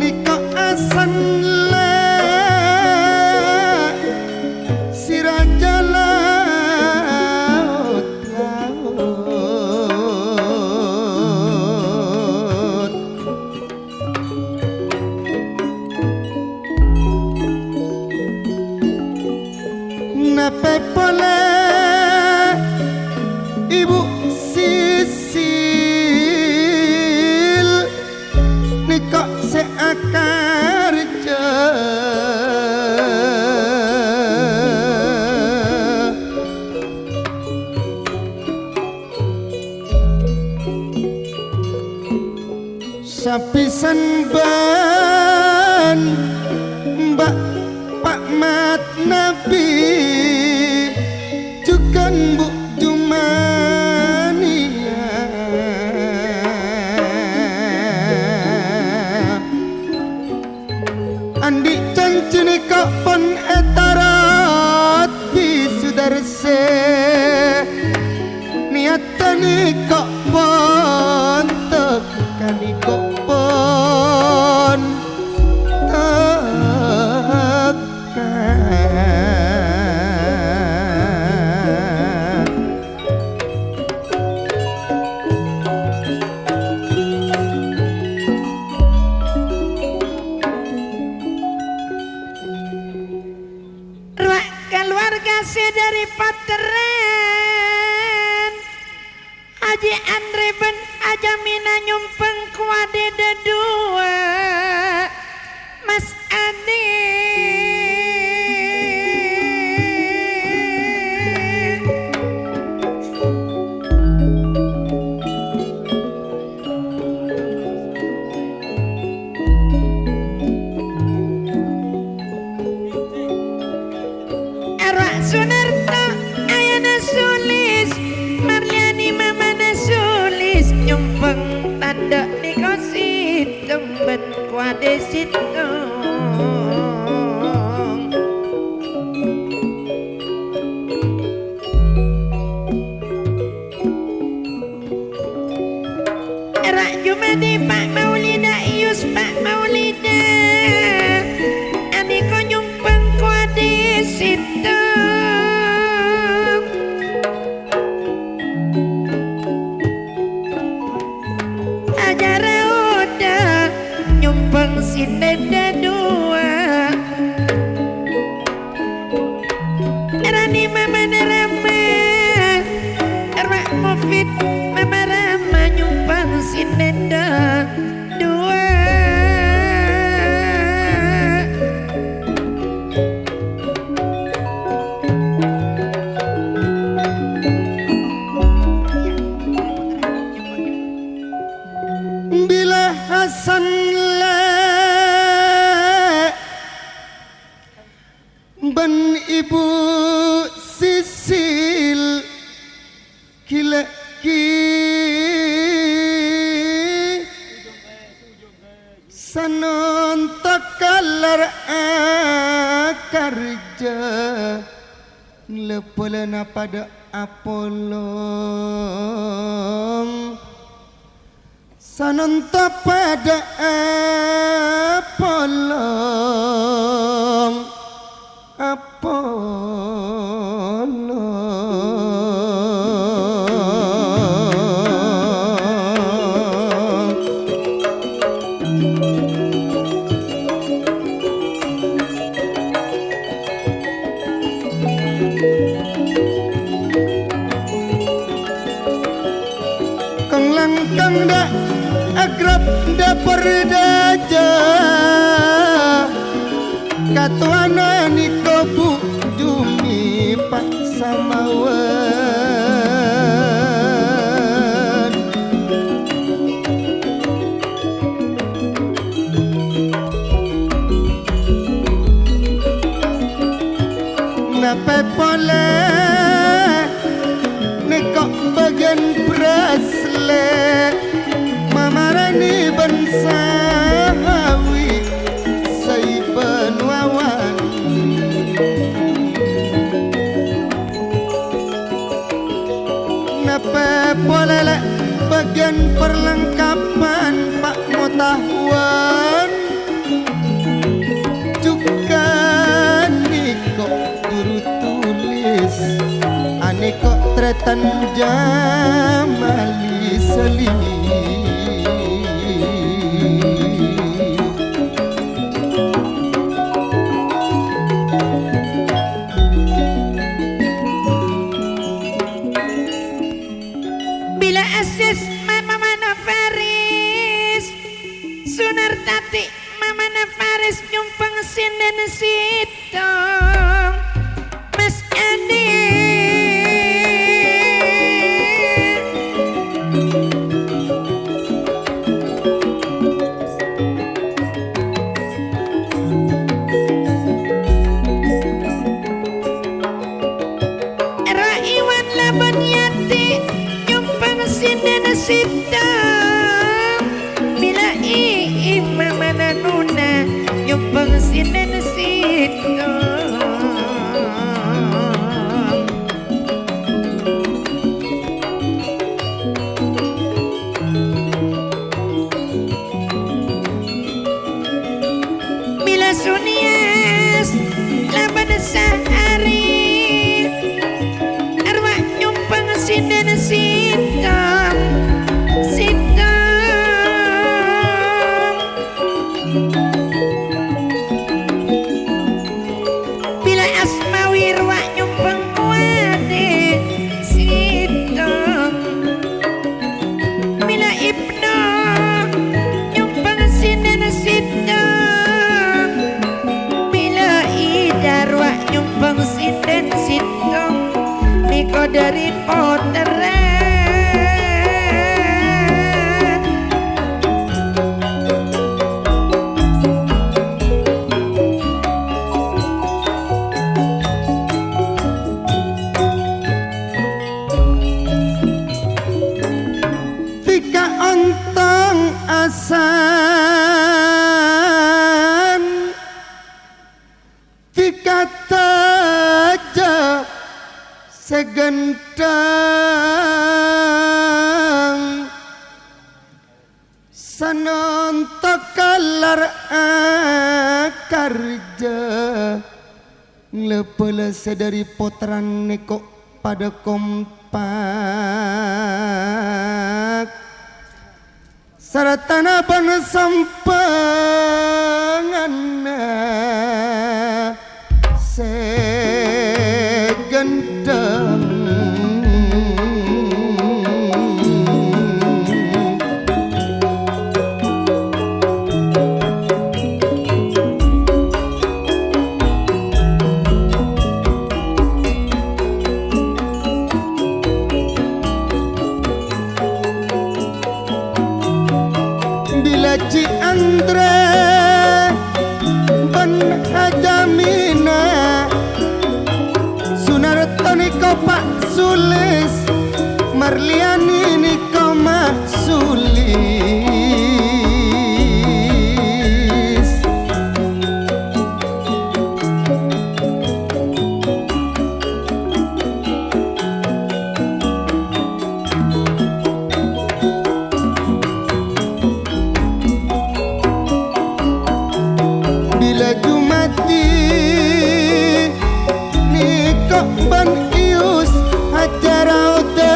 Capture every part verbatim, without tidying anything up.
Nèka asalla si raja laut-laut. Napè polè Ibu Sisil nèka sè akarja. Sapisan bân Bapa' Mat Nabi jhughân Bu' Jumaniah. Andi' janji nèka pon ètarot bi' Sudarsè. Niyaddhâ nèka pon tekka, nèka pon tekka. Rowa kaluwarga sè dhâri Patterran, Haji Andre bân Haja Mina nyompang kowadè dhâduwâ. Mas Adi. Arwah Sunarto, ayana Sulis, Marliani mamana Sulis, nyompang tandhâ nèka sèttong bân kowadè sèttong. Ra' Jumadi Pa' Maulida, Iyus Pa' Maulida, anèka nyompang kowadè sèttong. Aja Rauda nyompang sèttong dhâduwâ. Rani Mamana Rama, Ra' Mufid Mama Rama nyompang sèttong dhâduwâ. Bilâ Hasan lè' bân Ibu Sisil, ghi-, lè'-ghi' sanonta kalar akarja, la-bâlâna padâ apolong. Sanonta padâ apolong, apolong. Grep dhâpor dhâjâ, katowana nèko Bu Jumi Pasamawan. Napè polè nèko bâgiyân braslè, mamarani bân sawi saibân wawan. Napè polè lè' bâgiyân parlengkapan Pa' Motahuan. Jhughân nèko juru tulis, anèko trètan Jamali Salim. Bilâ Aziz, Mama Mano Faris, Sunartati, Mamana Faris nyompang sènèn sèttong, Mas Adi. Ro Iwan Labanyati nyompang sènèn sèttong. Bilâ Iim Mamana Nuna nyompang sènèn sèttong. Bilâ Suniyas Labanyasari arwah nyompang sènèn sèttong, sèttong. Bilâ Asmawi arwah nyompang mowadè sèttong. Bilâ Ibnu nyompang sènèn sèttong. Bilâ Ida arwah nyompang sènèn sèttong. Nèko dhâri pottrana. Dhika ontong asan, dhika tajâ sè ghântheng. Sanonto kalar akarjâ, la-bâlâ sè dhâri pottrana nèko padâ kompak, sartana bân sampanganna sè ghântheng. Bilâ Ji Andre bân Hajâ Mina, Sunarto nèko Pa' Sulis, Marliani nèko Ma' Sulis. Bilâ Jumadi nèko bân Iyus Hajâ Raoda.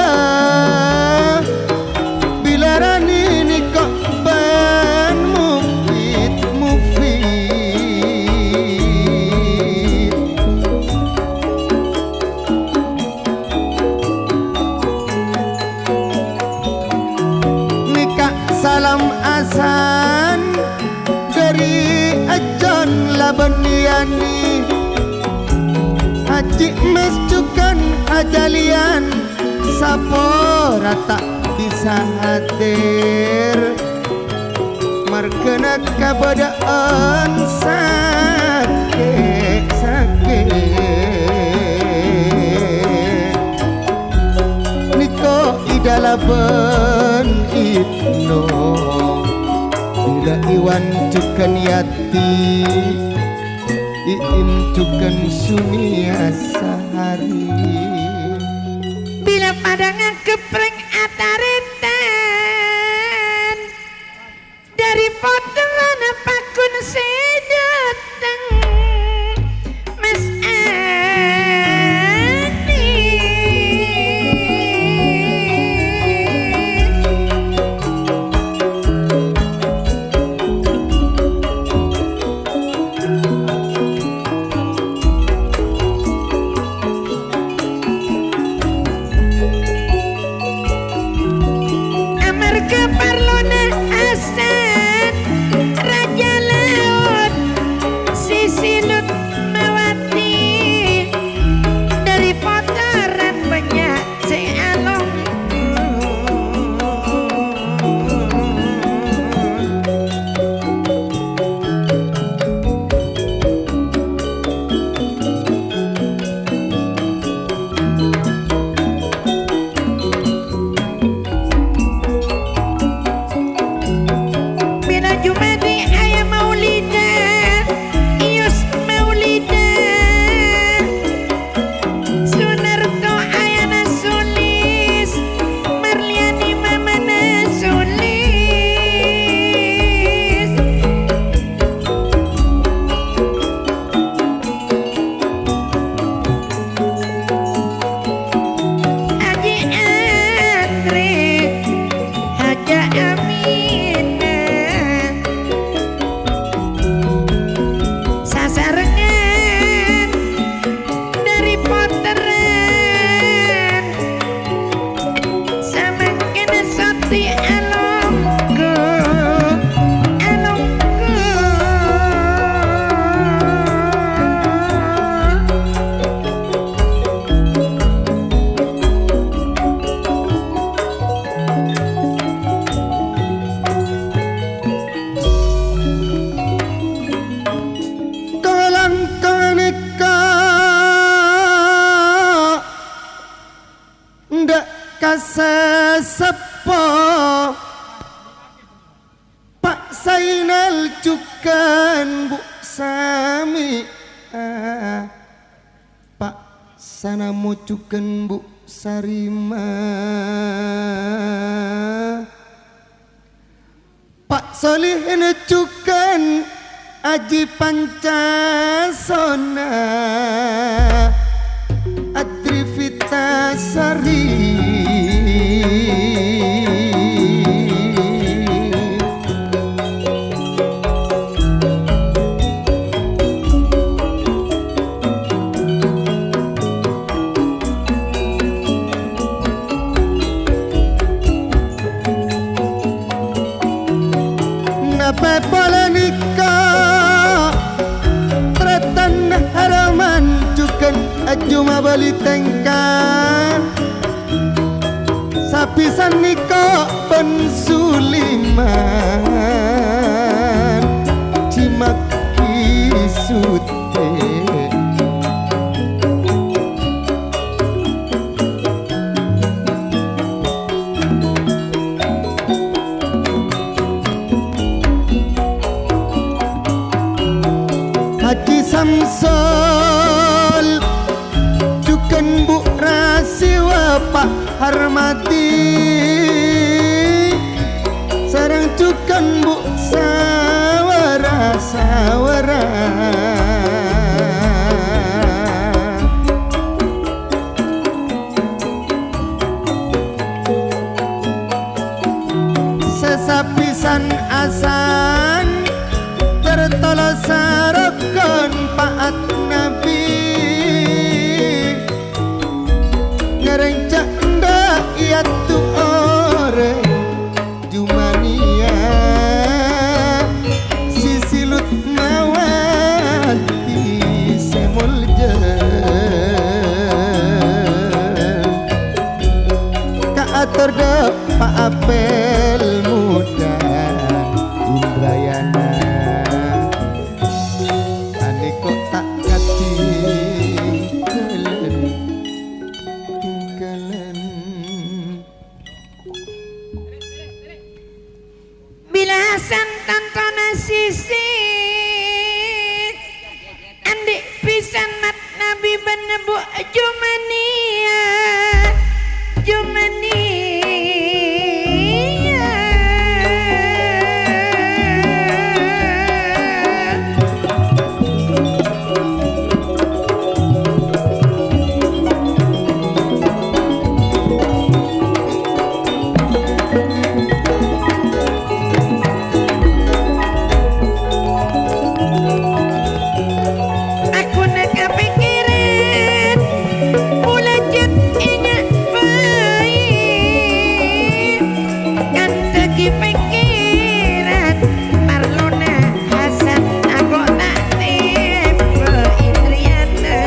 Bân yani, Haji Mes jhughân ajhâliyân, sapora ta' bisa hadir, marghâna kabâdâ'ân sakè'-sakè'. Nèko Ida labân Ibnu, bilâ Iwan jhughân Yati, Iim jhughân Sunia Sahari. Bilâ padâ ngaghâbbrâng atarètan, dâri pottrana paggun sè dâteng, Mas Ani. Amarghâ parlona Hasan, rajâ laot Sisi Lutmawati, dâri pottrana bânnya' sè along. Bilâ Jumadi aya Maulida, Iyus Maulida, Sunarto ayana Sulis, Marliani mamana Sulis. Haji Andre, Haja Aminah, sasarengan dâri pottrana. Samangkèn sodi alonggu, alonggu. Kalangkong nèka Endâ' ka sè seppo, Pa' Zainal jhughân Bu' Sami'ah, Pa' Sanamo jhughân Bu' Sarimah. Pa' Solihin jhughân Aji Pancasona, Adri Vitasari. Napè polè nèka, Tratan Haraman jhughân Ajumabali tèngka. Sabisân nèka bân Suliman, Jimaki Sut. Haji Samsul, jhughân Bu' Rasiwa, Pa' Harmadi, sareng jhughân Bu' Sawara, Sawara. Sasapisân asang, tertolo sarogon pa'at Nabi. Ngareng ca'na iyâ tu orèng Jumaniya, Sisi Lutmawati. Apel muda Indrayana, anèko ta' kadhi tinggalan, tinggalan. Bilasan tantona sisi, andi' pisan mat Nabi bân Bu Jumania, Jumania. Aku na' kapèkkèran, mola jhât ènga' bhâi. Kantha ghi' pèkkèran, parlona Hasan aku ta' tèmbhâ Indriyana.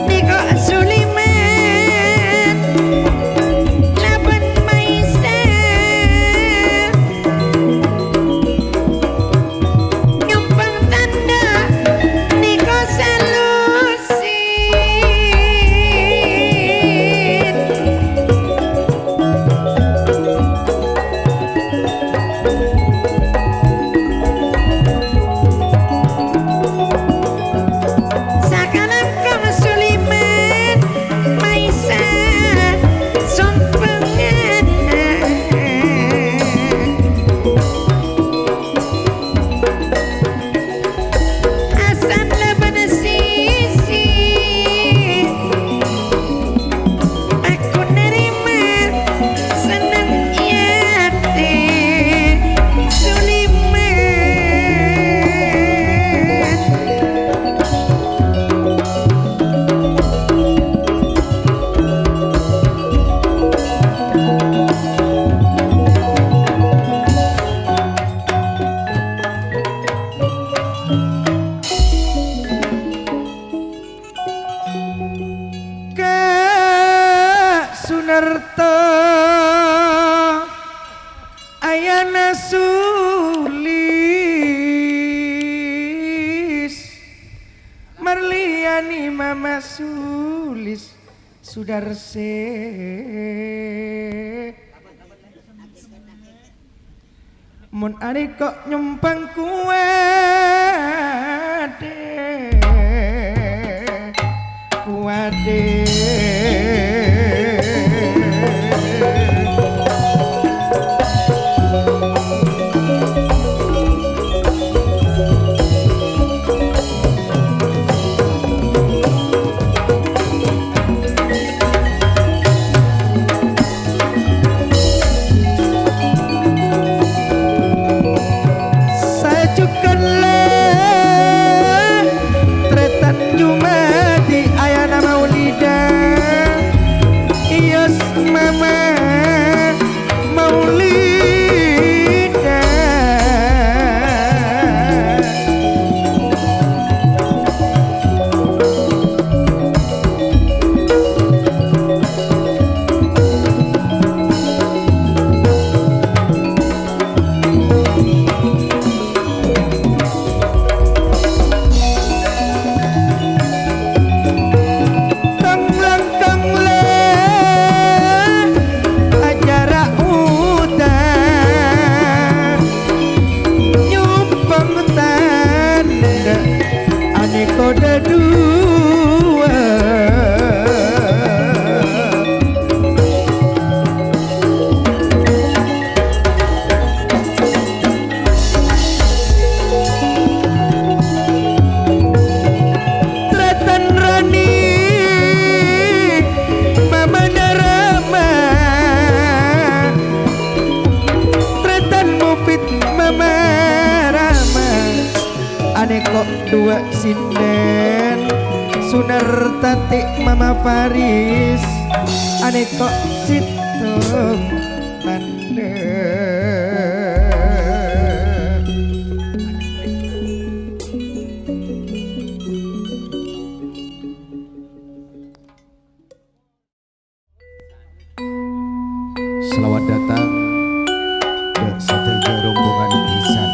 Nèko Suliman labân Maisa. Nyompang tandhâ nèko salusin. Sakalangkong Suliman Maisa sompengan. Asan labân sisi, aku narèma senneng è atè Suliman. Ka' Sunarto ayana Sulis, marliyani Mama Sulis Sudarse. Mon arè ko' nyompang kuwadè, kuwadè. Sajughân la, tarètan Jumadi ayana maulida, iyâs mama maulida. Tang langkang la acara uta, nyompang tandhâ anèko dhâduwâ. Tarètan Rani, mamana Rama. Tarètan Mufid, mama Rama. Anèko dhuwâ' sindhân Sunar tati' Mama Paris, aneko' sèttong tandhâ. Salawat dâteng dâ' sadhâjâ rombongan bhisan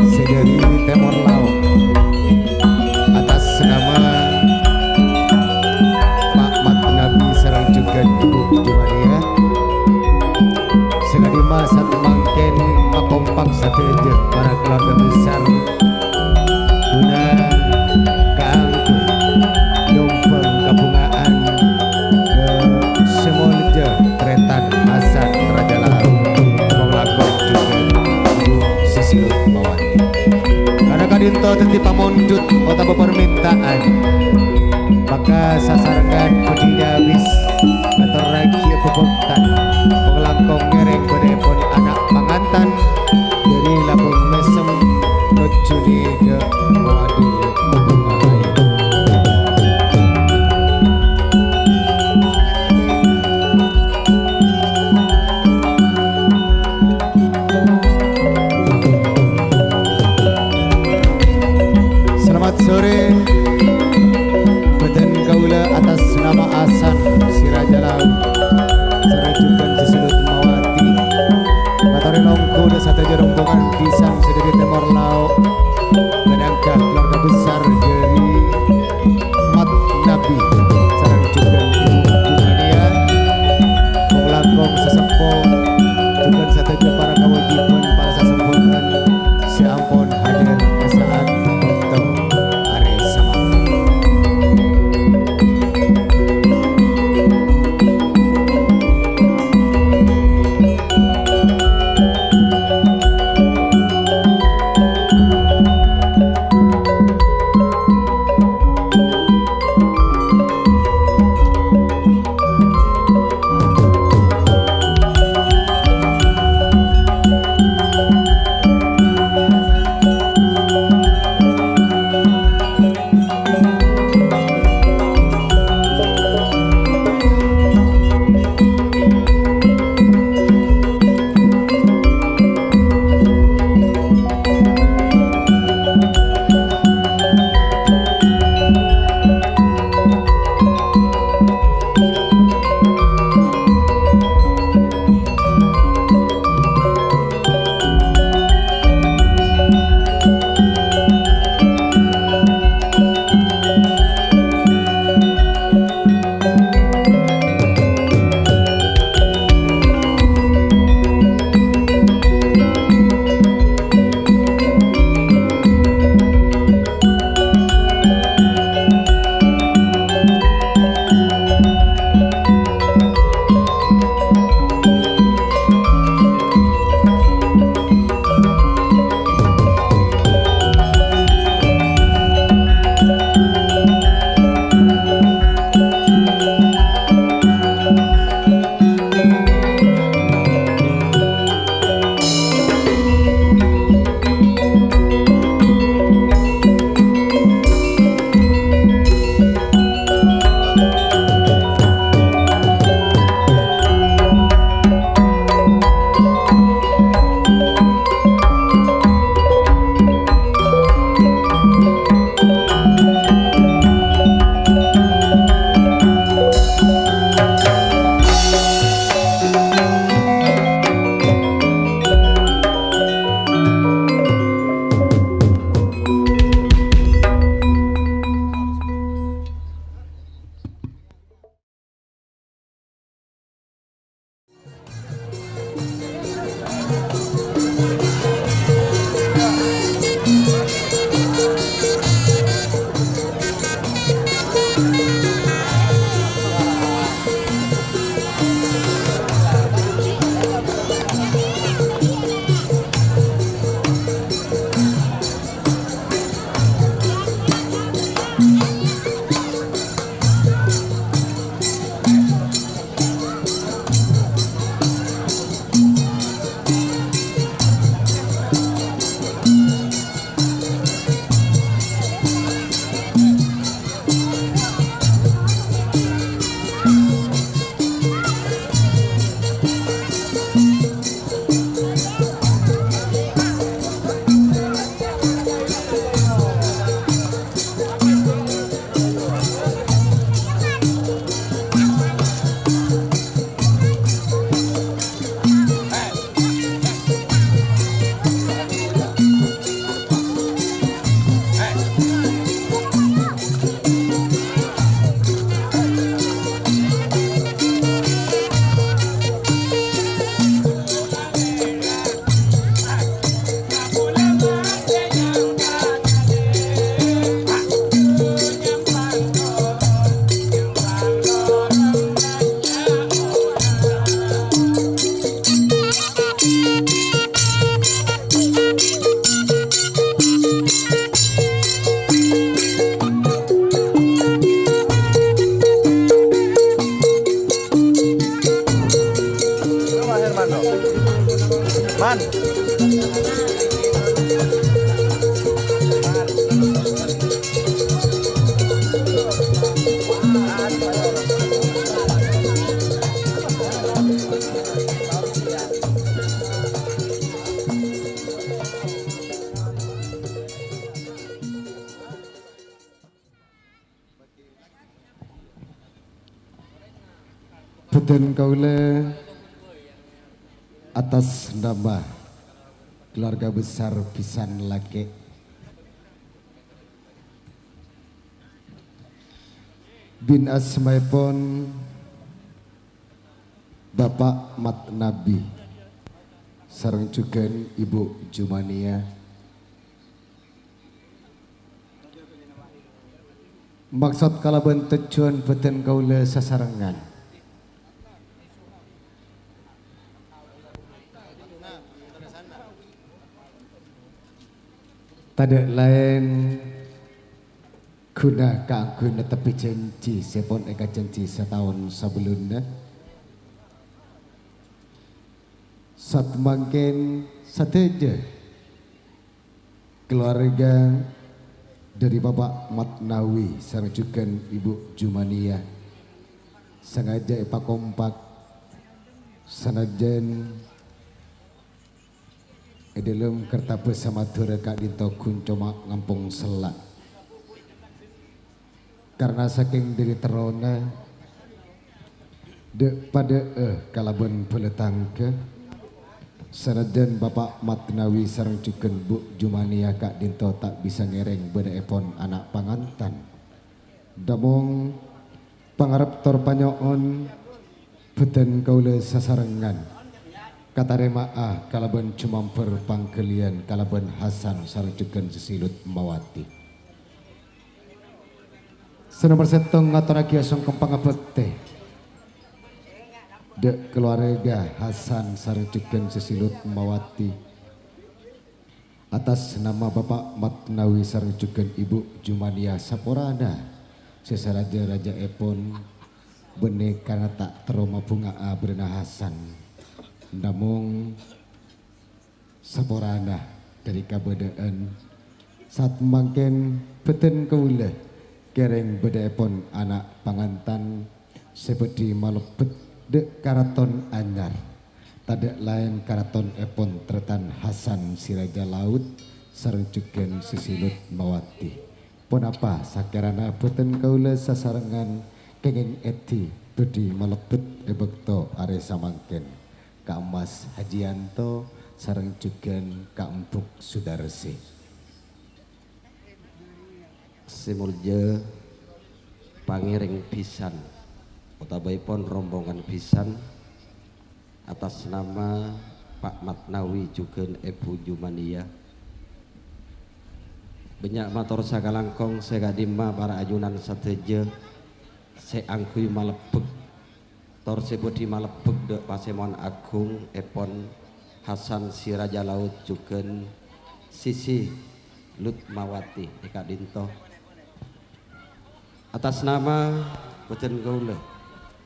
sè dâri Tèmor Lao, atas nama Pa' Mat Nabi sareng jhughân Ibu Jumania. Sè kadhimma sa'at mangkèn makompak sadhâjâ para keluarga besar ghuna kaangghuy nyombhâng kabhunga'an dâ' sè molja Trètan Hasan Raja Lao, kong-langkong jhughân Bu Sisilut Mawati. Karana ka'dinto dhâddhi pamondhut otabâ parmènta'an, maka sasarengan budina bis ngatorraghi bhubhuktan, kong-langkong ngèrèng bâdâèpon ana' pangantan dâri Labâng Mèsem nojjhuni dâ' Mawadil Bunga Ayu. Salamat sore. Bhâdhân kaulâ atas nama Hasan Siraja Lao sareng jhughân Sisilut Mawati, ngatorè longghu dâ' sadhâjâ rombongan bhisan sè dâri Tèmor Lao, ghânèka keluarga besar dâri Mat Nabi sareng jhughân Ibu Jumania, kong-langkong sasèpo, jhughân sadhâjâ para kawâjibhân para sasèpoan sè ampon hadir è sa'at bâkto arè samangkèn. Man. Bhâdhân kaulâ atas nama keluarga besar Bisan Lakè', bin asmaèpon Bapa' Matnawi sareng jhughân Ibu Jumania. Maksod kalabân tojjhuwân bhâdhân kaulâ sasarengngan tadâ' laèn ghuna kaangghuy nettebbi jhânjhi sè pon èkajhânjhi sataon sabellunna. Satemangkèn sadhâjâ Kaluwarga dhâri Bapa' Matnawi sareng jhughân Ibu Jumania sangajâ èpakompak, sanajjân è dhâlem kertabhâsa Madhurâ ka'dinto ghun coma ngampong sella'. Karna sakèng dhâri terrona, dhâ'-padhâ'â kalabân bhâlâ tangghâ, sanajjân Bapa' Matnawi sareng jhughân Bu' Jumania ka'dinto ta' bisa ngèrèng bâdâèpon ana' pangantan. Dâmong pangarep tor panyo'on bhâdhân kaulâ sasarengngan katarèma'a kalabân jumambhâr pangghâliyân kalabân Hasan sareng jhughân Sesilut Mawati. Sè nomer sèttong ngatorraghi asongkem pangabhâktè dhâ' kaluwarga Hasan sareng jhughân Sesilut Mawati. Atas nama Bapa' Matnawi sareng jhughân Ibu Jumania saporana sè sarajâ-rajâèpon bânnè karna ta' terro mabhunga'a bârâna Hasan. Namong Saporana dhâri kabâdâ'ân, satemangkèn bhâdhân kaulâ kèrèng bâdâèpon ana' pangantan sè bhâdhi malebbhât dhâ' karaton anyar, tadâ' laèn karatontèpon tarètan Hasan Siraja Laut sareng jhughân Sesilut Mawati. Ponapa sakèrana bhâdhân kaulâ sasarengngan kèngèng èdhi bhâdhi malebbhât è bâkto arè samangkèn? Ka' Mas Hajianto sareng jhughân Ka' Embuk Sudarsih. Sè molja pangèrèng bhisan otabâèpon rombongan bhisan atas nama Pa' Matnawi jhughân Èbhu Jumania. Bânnya' mator sakalangkong sè ka'dimma para ajunan sadhâjâ sè angghuy malebbhât. Tor sè bhâdhi malebbhât dhâ' Pasemon Agungèpon Hasan Siraja Laut jhughân Sisi Lutmawati è ka'dinto. Atas nama bhâdhân kaulâ,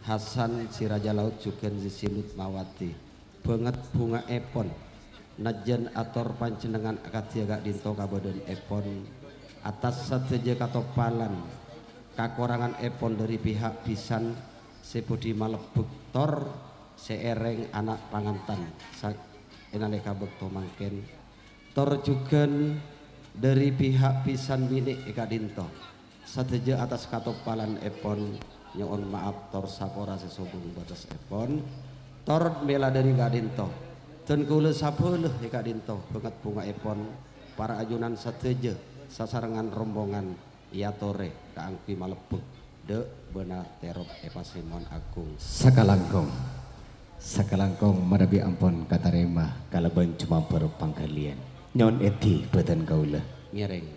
Hasan Siraja Laut jhughân Sisi Lutmawati, bângèt bhungaèpon Najjhân ator panjhennengngan akadhi ka'dinto kabâdâ'ânèpon atas sadhâjâ katoppalan kakoranganèpon dhâri pihak bhisan sè bhâdhi malebbhât tor sè èrèng ana' pangantan sa-, è nalèka bâkto mangkèn, tor jhughân dhâri pihak bhisan binè' è ka'dinto. Sadhâjâ atas katoppalanèpon nyo'on ma'ap tor sapora sè sobung bâtessèpon, tor mèla dhâri ka'dinto. Dân kaulâ sabâlâ è ka'dinto bângèt bhungaèpon para ajunan sadhâjâ sasarengngan rombongan èyatorè kaangghuy malebbhât dhâ' bâna terrop è Pasemon Agung. Sakalangkong, sakalangkong manabi ampon katarèma kalabân jumambhâr pangghâliyân. Nyo'on èdhi bhâdhân kaulâ. Ngèrèng.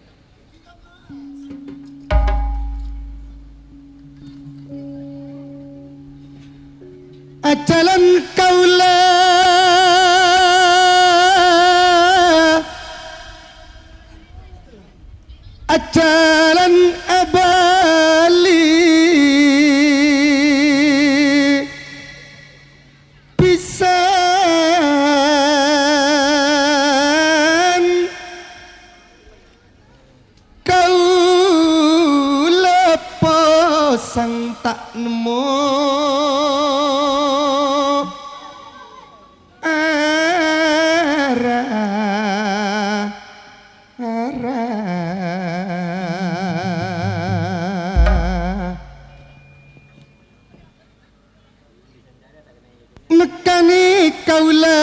Ajhâlân kaulâ, ajhâlân abâli, bisa kaulâ.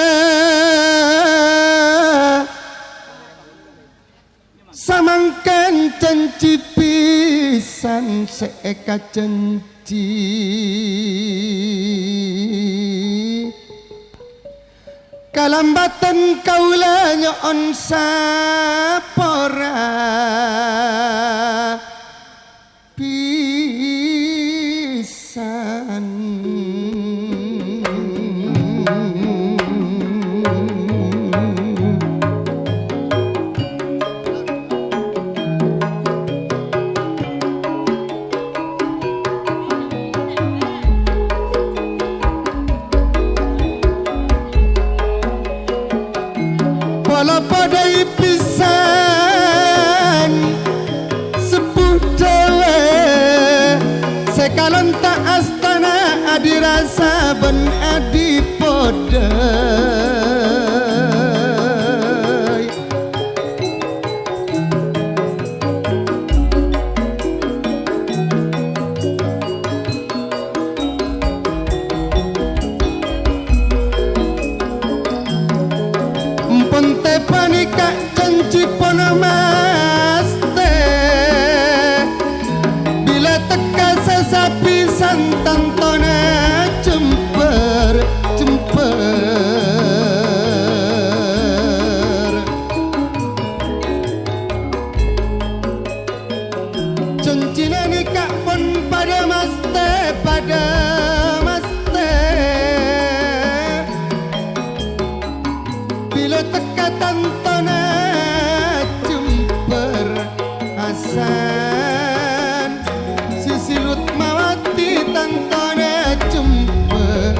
Samangkèn janji bhisan sè èkajanji. Kalambhâdhân kaulâ nyo'on sapora bhisan. Pola padâi bhisan, sebbhu dhâwâ, sè kalonta' astana adhi rasa bân adhi podâi. Empon tè panèka janji pona mastè, bilâ tekka sè sabhisan tantona jembhâr, jembhâr. Janjina nèka pon padâ mastè, padâ mastè. Bilâ tekka tantona jembhâr asan, Sisi Rutmawati tantona jembhâr.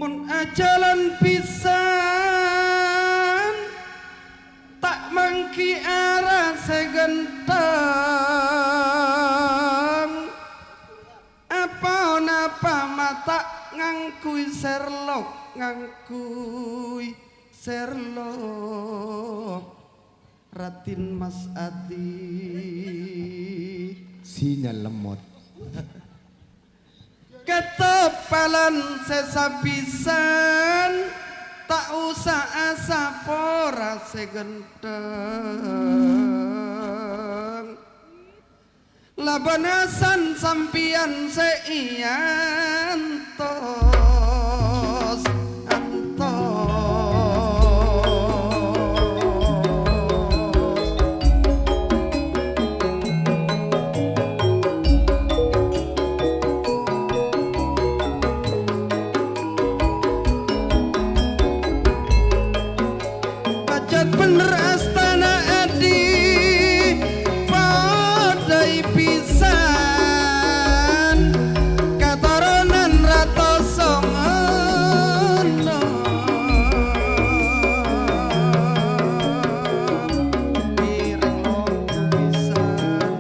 Mon ajhâlân bhisan, ta' mangghi ara sè ghântheng. Apa-napa ma' ta' ngangghuy serlok, ngangghuy serlok. Raden Mas Adi. Sinyal lemot. Katopalan sè sabhisan, ta' osa asapora sè ghântheng. Labâna san sampèyan sè èantos-antos. Pajhât bhender astana adi, padâi bhisan katoronan Rato Songono. Ireng longgu bhisan.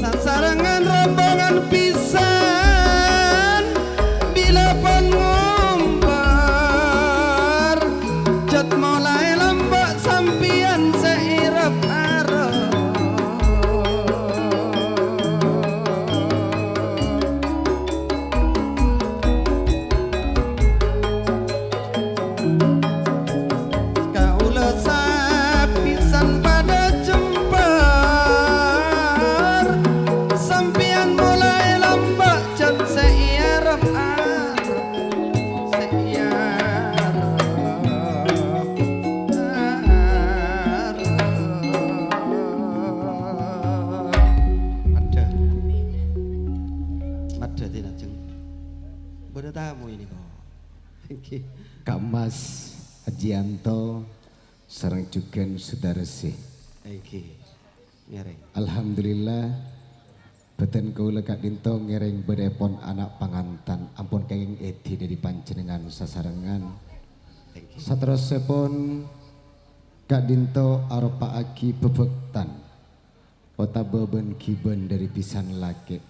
Sasarengan rombongan bhisan, bilâ pon ngompar, jhât molaè lambâ' sampèyan sè erep-arep. Kaulâ sabhisan padâ jembhâr, sampèyan molaè lambâ' jhât sè èarep-arep, sè èarep-arep. Maddhâ. Maddhâ, Dinajeng. Bâdâ tamu ini kok. Èngghi. Ka' Mas Ajianto sareng jhughân Sudarsi. Èngghi. Ngèrèng. Alhamdulillah, bhâdhân kaulâ ka'dinto ngèrèng bâdâèpon ana' pangantan ampon kèngèng èdhi dâri panjhennengngan sasarengan. Èngghi. Saterrossèpon ka'dinto aropa'aghi bhâbhâktan Otabâ bân-ghibân dhâri bhisan lakè'?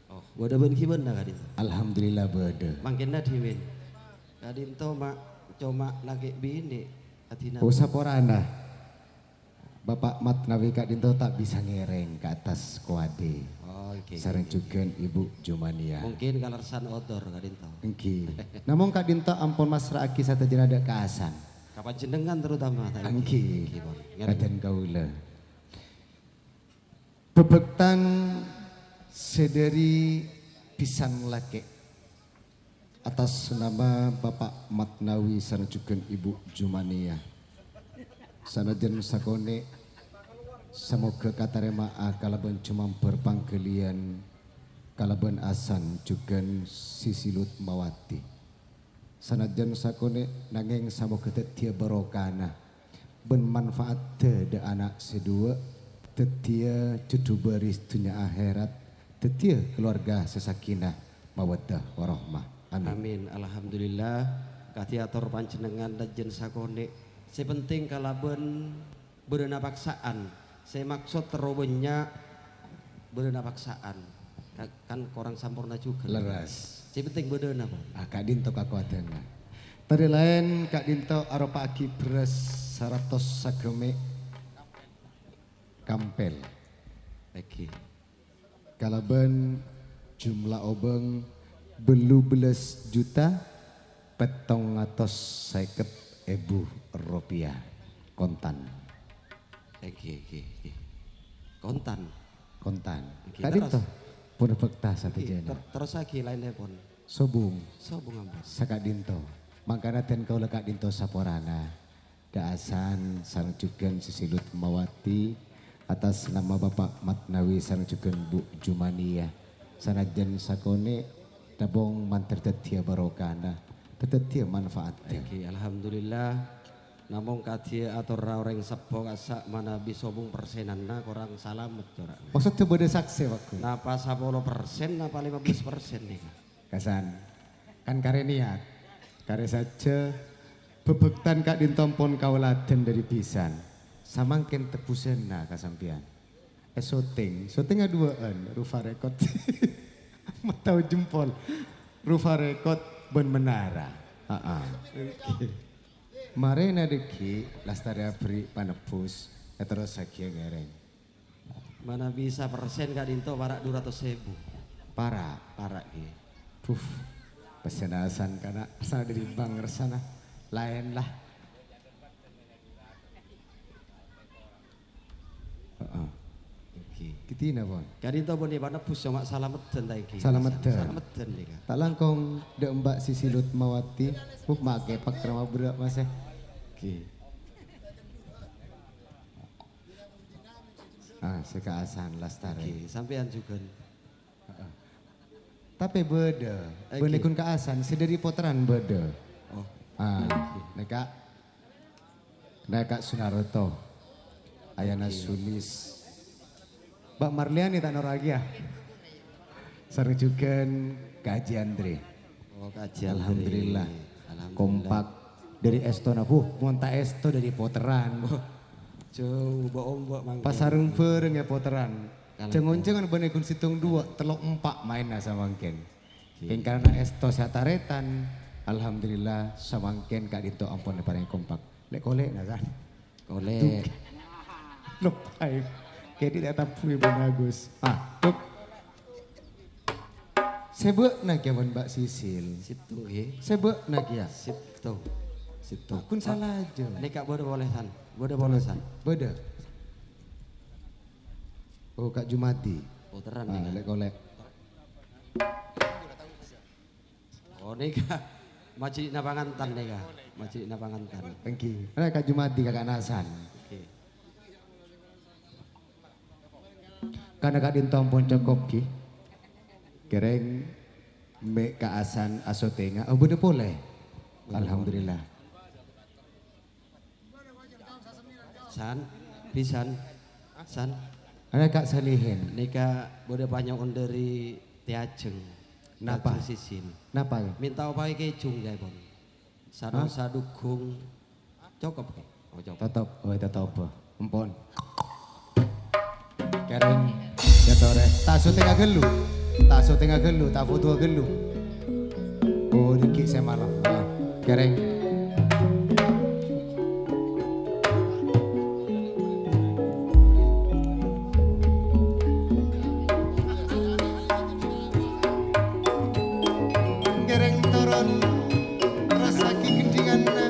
Oh, bâdâ bân-ghibânna ka'dinto? Alhamdulillah bâdâ. Mangkènna dhimèn. Ka'dinto ma', coma lakè' binè', adina. Oh, saporana. Bapa' Matnawi ka'dinto ta' bisa ngèrèng ka attas kowadhi. Oh, èngghi, sareng èngghi, jhughân Ibu Jumania. Mungkin kalerressan odor ka'dinto. Èngghi. Namong ka'dinto ampon massra'aghi sadhâjâna dâ' ka Hasan. Ka panjhennengngan terutama, ta' èngghi? Èngghi. Èngghi, pon. Ngèrèng. Kadhân kaulâ. Bhâbhâktan sè dhâri bhisan lakè', attas nama Bapa' Matnawi sareng jhughân Ibu Jumania. Sanajjhân sakonè', samoghâ katarèma'a kalabân jumambhâr pangghâliyân kalabân Hasan jhughân Sisi Lutmawati. Sanajjhân sakonè', nangèng samoghâ dhâddhiyâ barokana bân manfaatta dâ' ana' sè duwâ', dhâddhiyâ jhudhu bâris dhunnya akhèrat, dhâddhiyâ kalowarga sè sakinah mawaddah warahmah. Amin. Amin. Alhamdulillah, kadhi ator panjhennengngan rajâna sakonè'. Sè penting kalabân bâdâna paksa'an. Sè maksod terro bânnya' bâdâna paksa'an. Ka-, kan korang samporna jhughân. Lerres. Sè penting bâdâna, pon. Ah, ka'dinto kakowadhânna. Tadâ' laèn ka'dinto aropa'aghi bherrâs saratos sagâmè' kampèl. Èngghi. Kalabân jumlah obâng bâllu bellâs juta pèttong atos sèket èbu ropèya kontan. Èngghi, èngghi, èngghi. Kontan. Kontan. Èngghi, ka'dinto. Terros. Pon bhâkta sadhâjâna. Èngghi, ter-, terrossaghi laènnèpon. Sobung. Sobung ampon. Saka'dinto. Mangkana dân kaulâ ka'dinto saporana. Dâ' Hasan sareng jhughân Sisi Lutmawati, attas nama Bapa' Matnawi sareng jhughân Bu Jumania. Sanajjhân sakonè', tabong mandhâr dhâddhiyâ barokana, dhâddhiyâ manfaatta. Èngghi, alhamdulillah. Namong kadhiyâ atorra orèng sebbhâ kassa' manabi sobung persenanna korang salamet, cora'na. Maksodda bâdâ saksè, Pak Guru? Napa sapolo persen, napa lima belas persen nèka? Kasan. Kan karè niat. Karè sajjhâ, bhâbhâktan ka'dinto ampon kaulâ dhân dhâri bhisan. Samangkèn tebbhusânna ka sampèyan. Eh, syuting. Syuting aduwâ'ân. Rufa Record. Matau jempol. Rufa Record bân Menara. Aa. Oke. Marèna dhâggi', lastarè aberri' panebbhus, èterrossaghi ngèrèng. Manabi sapersen ka'dinto para' du ratos èbu. Para'? Para', ghi. Puh, pèssèna Hasan kana', sana dhâri bank ressana. Laèn, la. Heeh. Oke. Ghi dinah, pon. Ka'dinto pon panebbhus, coma salameddhân ta' èngghi? Salameddhân. Salameddhân, nèka. Ta' langkong dâ' Mbak Sisi Lutmawati. Puh, makè pakrama berrâ', Mas, eh. Oke. Ah, sè ka Hasan lastarè. Oke, sampèyan jhughân. Heeh. Tapè bâdâ, oke, bânnè ghun ka Hasan, sè dhâri potteran bâdâ. Oh. Ah, oke. Nèka, nèka Sunarto. Ayana, oke, Sulis. Mbak Marliani ta' noro'aghi, ya? Sareng jhughân Ka Haji Andre. Oh, Ka Haji Andre. Alhamdulillah. Alhamdulillah. Kompak. Dhâri èstona, buh, mon ta' èsto dhâri potteran. Jhâu, omba'-omba' mangkèn. Pas sareng bhâreng è potteran. Kalah. Jhâng-onjhângan bânnè ghun sèttong duwâ', tello' empa' maènna samangkèn. Oke. Kèng karana èsto sè atarètan, alhamdulillah, samangkèn ka'dinto ampon èparèngè kompak. Lè'-kolè'na, kan? Kolè'. Duk. Loppaè. Kèdhi' ta' tabbhuwi, Bang Agus. Ah, duk. Sè bâ'na kèya bân Mbak Sisil. Sèttong, he. Sè bâ'na kèya. Sèttong. Sèttong. Kun sala jâ. Nèka bâdâ polè, San. Bâdâ polè, San. Bâdâ. Oh, Ka' Jumadi. Potteran, ah, nèka. Lè'-kolè'. Oh, nèka. Majli'na pangantan, nèka. Majli'na pangantan. Èngghi. Nèka Ka' Jumadi, kaka'na Hasan. Oke. Karana ka'dinto ampon cokop, ghi. Kèrèng mè' Ka' Hasan asotengnga. Oh, bâdâ polè. Bâdâ polè. Alhamdulillah. San, Bisan, San. Ana Ka' Salihin. Nèka bâdâ panyo'on dhâri Tèajeng. Napa? Tèajeng Sisin. Napa? Mènta opaè kèju, ghi, pon. Hah? Sano sadhughung. Cokop, ghi? Oh, cokop. Totop. Oh, totop. Ampon. Kèrèng, yâ torè. Ta' syutinga ghâllu. Ta' syutinga ghâllu, ta' fotoa ghâllu. Oh, nèngghi sè malem. Ah, kèrèng. Kèrèng toron, terrossaghi gendhinganna.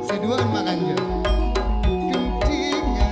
Sè duwâ'ân makanja. Gendhinganna.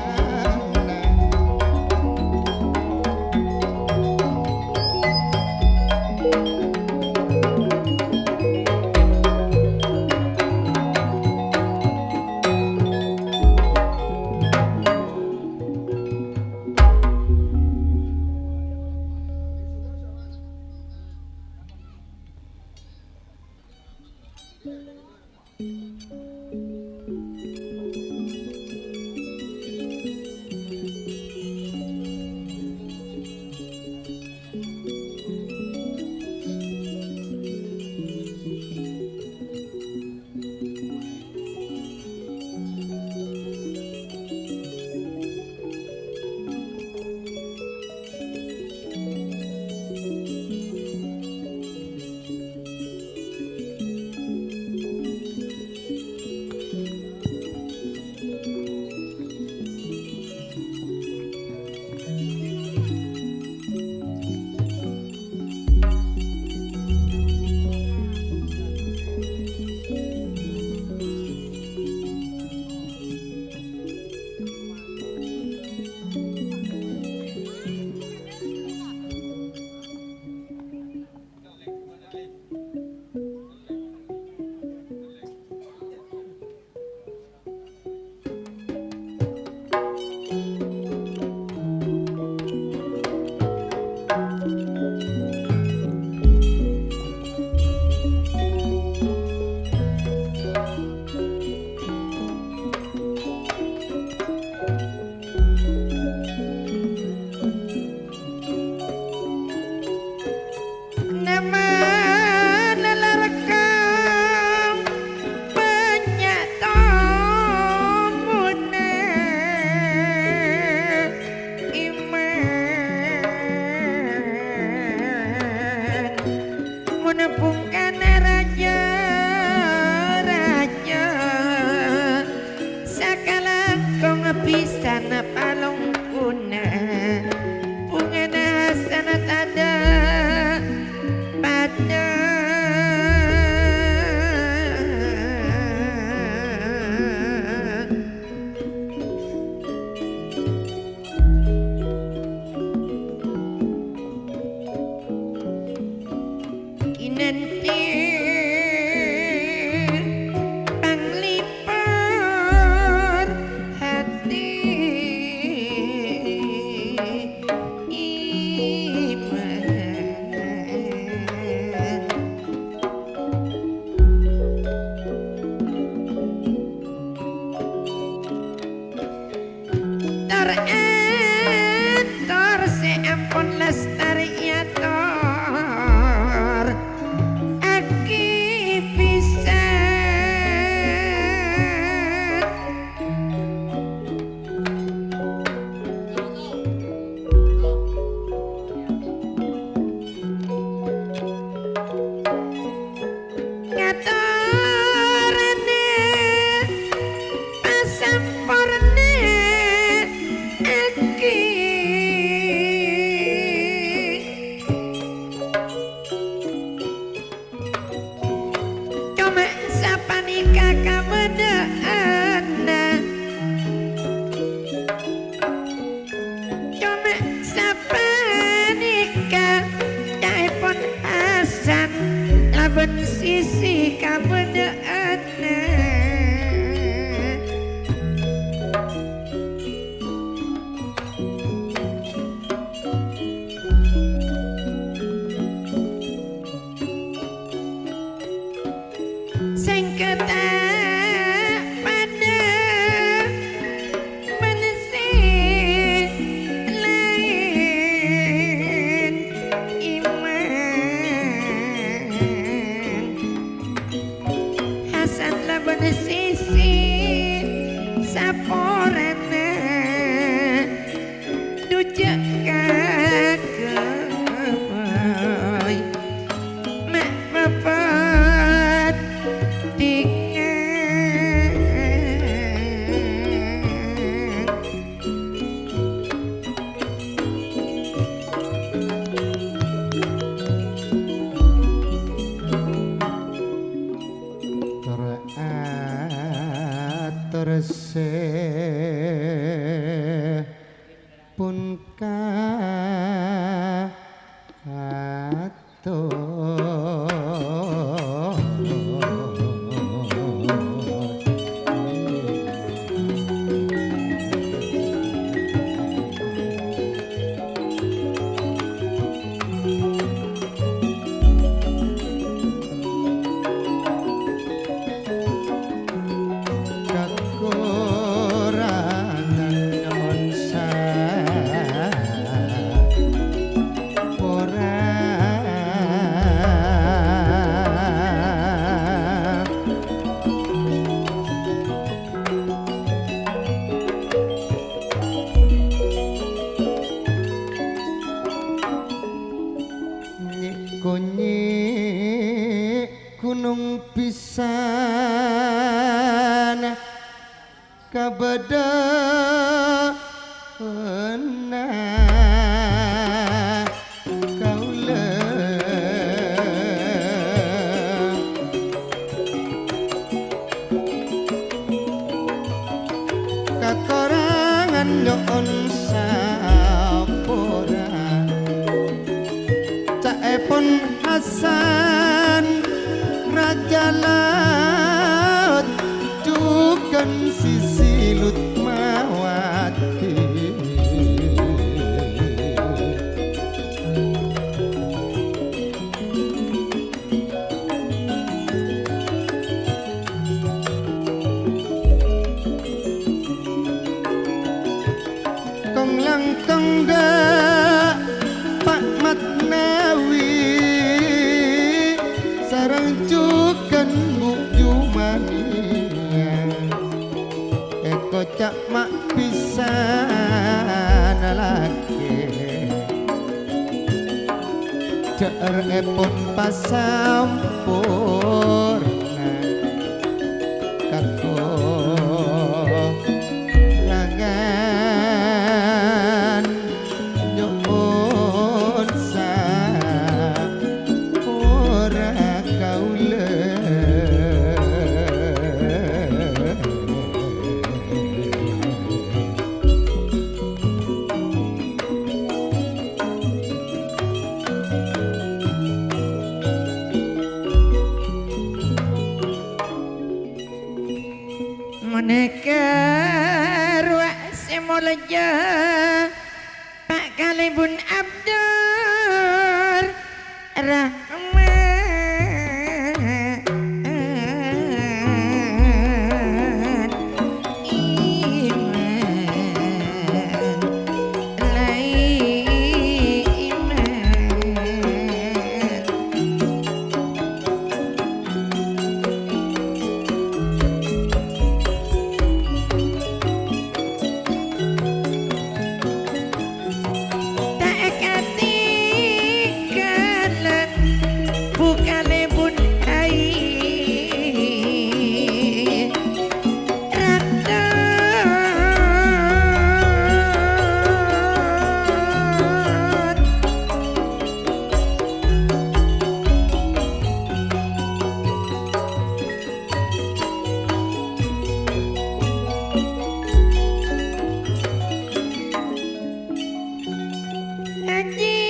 Namana la rekkang bânnya' tomonna iman. Mon bhungkana rajâ-rajâ Sakalangkong bhisana palongkona, bhungana hasana tadâ' padâ. Kinanti panglipur hati iman. Tor èntor sè ampon lastarè èyator aghi pisan. Ngatorana pasamporna Katon. Kakorangan mon sapora. Nyè'-konyè' ghunong bhisan kabâdâ'ânna kaulâ. Kakorangan nyo'on sapora. Ca'èpon Hasan, rajâ laot, jhughân Sisi Lutmawati. Kong-langkong dâ' Pa' Matnawi sareng jhughân Bu' Jumaniya. Èkoca' ma' bhisan lakè'. Jhâ'rèpon pasamporna kakorangan nyo'on sapora kaulâ. Monèka rowa sè molja, Pa' kalèbun Abdurrahman. Iman, laè iman. Ta' èkatinggalan bu kalèbun ai raddhâ. Haji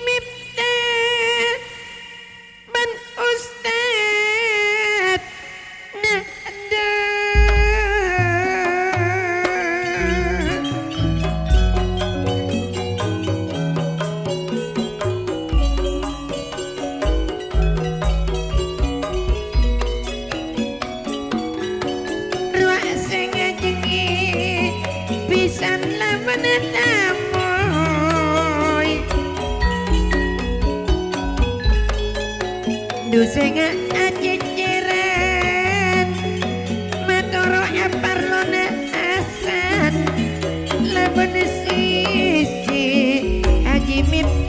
Miftah bân Ustad Nahda. Rowa sè ngajhengngè bhisan la bân tamoy. Dusènga ajhejjhârân, matoro' aparlona asan, la bân sisi Haji Miftah.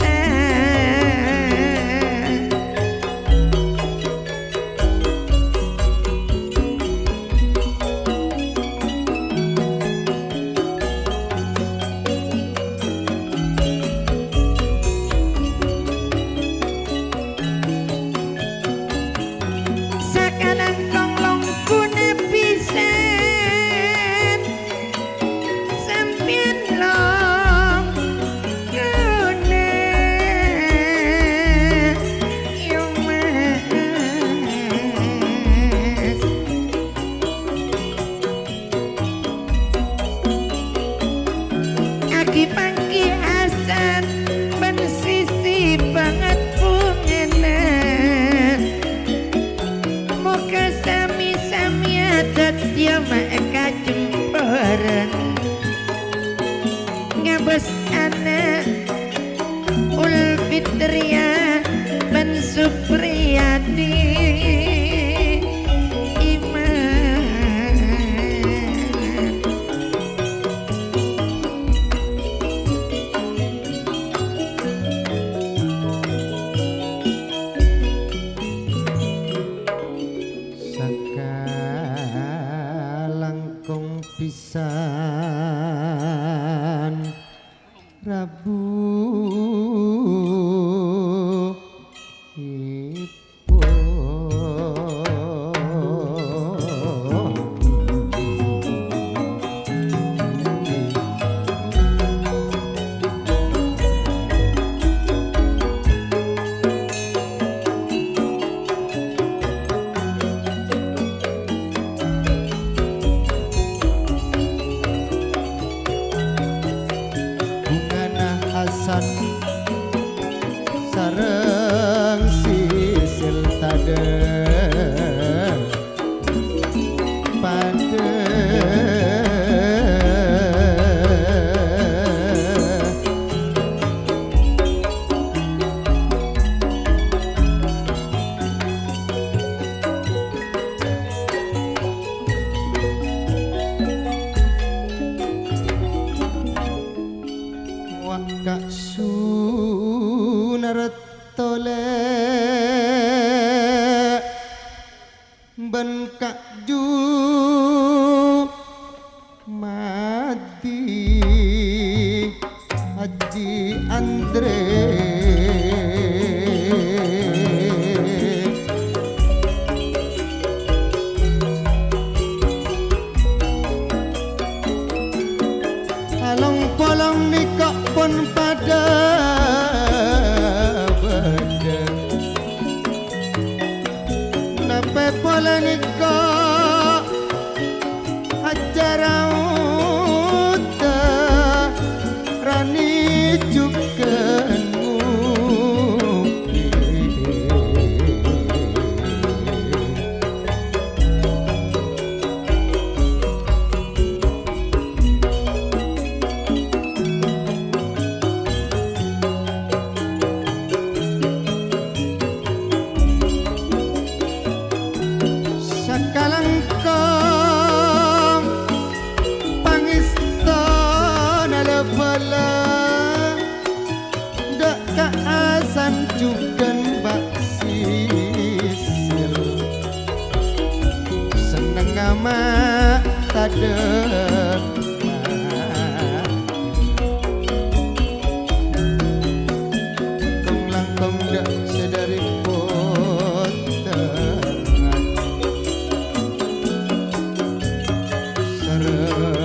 Sakalangkong longkuna bhisan, sampèyan lo Èpangghi asan bân sisi bângat bhungana. Moghâ sami-sami adâddhiyâ ma' èkajemporan. Ngabâs ana' Ulfitriya bân Supriyadi. Iman. Sakalangkong pisan rabu ipun. Bhungana asan sareng sisil tadâ' padâ. Wa' ka' Sunarto lè' bân ka' Jumadi Haji Andre. Along-polong nèka pon padâ bâdâ. Napè polè nèka acara oda rani jhughân mungkin. Sakalangkong pangèstona la-bhâlâ. Dâ' ka asan jhughân Mbak Sisil, sennengnga ma' tadâ' ma'. Kong-langkong dâ' sè dâri potèr sareng